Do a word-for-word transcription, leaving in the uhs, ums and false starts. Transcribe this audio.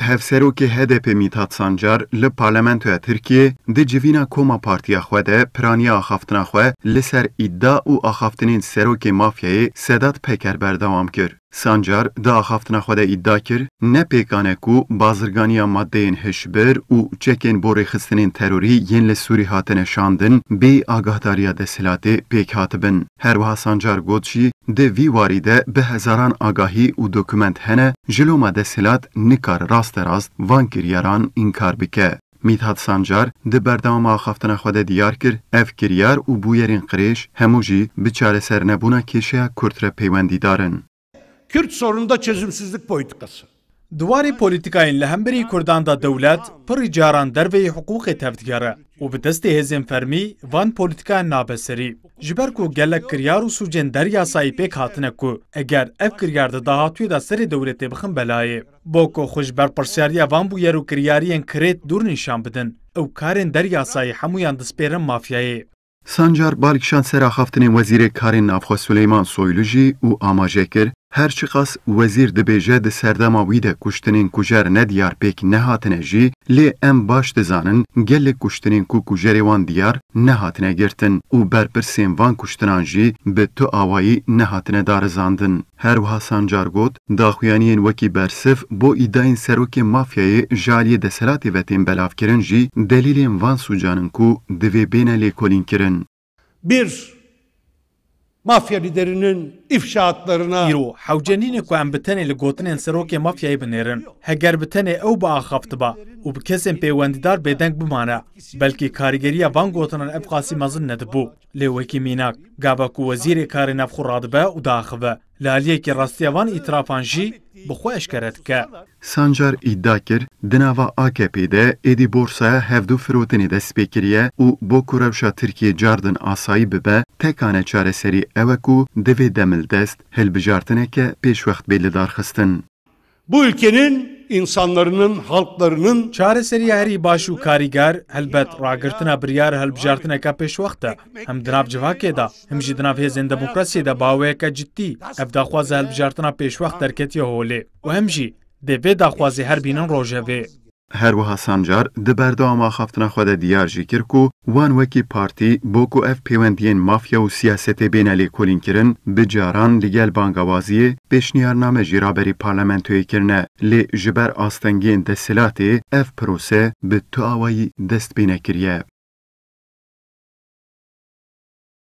Hevserokê H D P Mithat Sancar li Parlamentoya Tirkiyê di civîna koma partiya xwe de piraniya axaftina xwe li ser îdia û axaftinên serokê mafyayê Sedat Peker berdewam kir. Sancar di axaftina xwe de îdia kir, ne pêkan e ku bazirganiya madeyên hişbir û çekên bo rêxistinên terorî yên li Sûrî hatine şandin bê agahdariya desthilatê pêk hatibin. Her wiha Sancar got jî, di vî warî de bi hezaran agahî û dokument hene, ji loma desthilat nikare rasterast van kiryaran înkar bike. Mithat Sancar di berdewama axaftina xwe de diyar kir, ev kiryar û bûyerên qirêj hemû jî bi çaresernebûna kêşeya Kurd re peywendîdar in. Kürt sorununda çözümsüzlük politikası. Di warê polîtîkayên li hemberî Kurdan de dewlet pirî caran derveyî hiqûqê tevdigere û bi destê hêzên fermî van polîtîkayan nabe serî. Ji ber ku gelek kiryar û sûcên deryasayî pêk hatine ku eger ev kiryar di dahatûyê de serê dewletê bixin belayê. Bo ku xwe ji berpirsiyariya van bûyer û kiryariyên kirêt dûr nîşan bidin, ew karên deryasayî hemûyan dispêrin mafyayê. Sancar bal kişand ser axaftinên Wezîrê Karên Navxwe Suleyman Soylu jî û amaje kir, her çiqas wezîr dibêje di serdema wî de kuştinên kujer nediyar pêk nehatine jî, lê em baş dizanin gelek kuştinên ku kujerê wan diyar nehatine girtin û berpirsên van kuştinan jî bi tu awayî nehatine darizandin. Her wiha Sancar got, daxuyaniyên wekî bersiv bo îdayên serokê mafyayê ji aliyê desthilatê ve tên belavkirin jî delîlên van sûcan in ku divê bêne lêkolînkirin. Bir mafya liderinin ifşaatlarına Îro hewce nîne ku em bi tenê li gotinên serokê mafyayê binêrin. Heger bi tenê ew biaxaftiba û bi kesên pêwendîdar bêdeng bimane, belkî karîgeriya van gotinan ev qasî mezin nedibû. Lê wekî mînak, gava ku Wezîrê Karê Navxwe radibe û diaxive, li aliyekî rastiya van îtirafan jî bi xwe eşkere dike. Sancar îdia kir, di nava A K P'ê de êdî borsaya hevdu firotinê dest pê kiriye û bo ku rewşa Tirkiyê cardin asayî bibe, tekane çareserî ew e ku divê demildest hilbijartineke pêşwext bê lidarxistin. Bu ülkenin insanlarının, halklarının Çareseriya herî baş û karîger, helbet, ragirtina biryar hilbijartineke pêşwext e, hem di nav civakê de, hem jî di nav hêzên demokrasiyê de bi awayeke ciddî. Ev daxwaza hilbijartina pêşwext derketiye holê û hem jî dê vê daxwazê her bînin rojevê. Her wiha Sancar di berdewama axaftina xwe de diyar jî kir ku wan wekî partî bo ku ev pêwendiyên mafya û siyasetê bêne lêkolînkirin, bi caran li gel bangawaziyê pêşniyarname jî raberî parlamentoyê kirine, lê ji ber astengiyên desthilatê ev prose bi tu awayî dest pê nekiriye.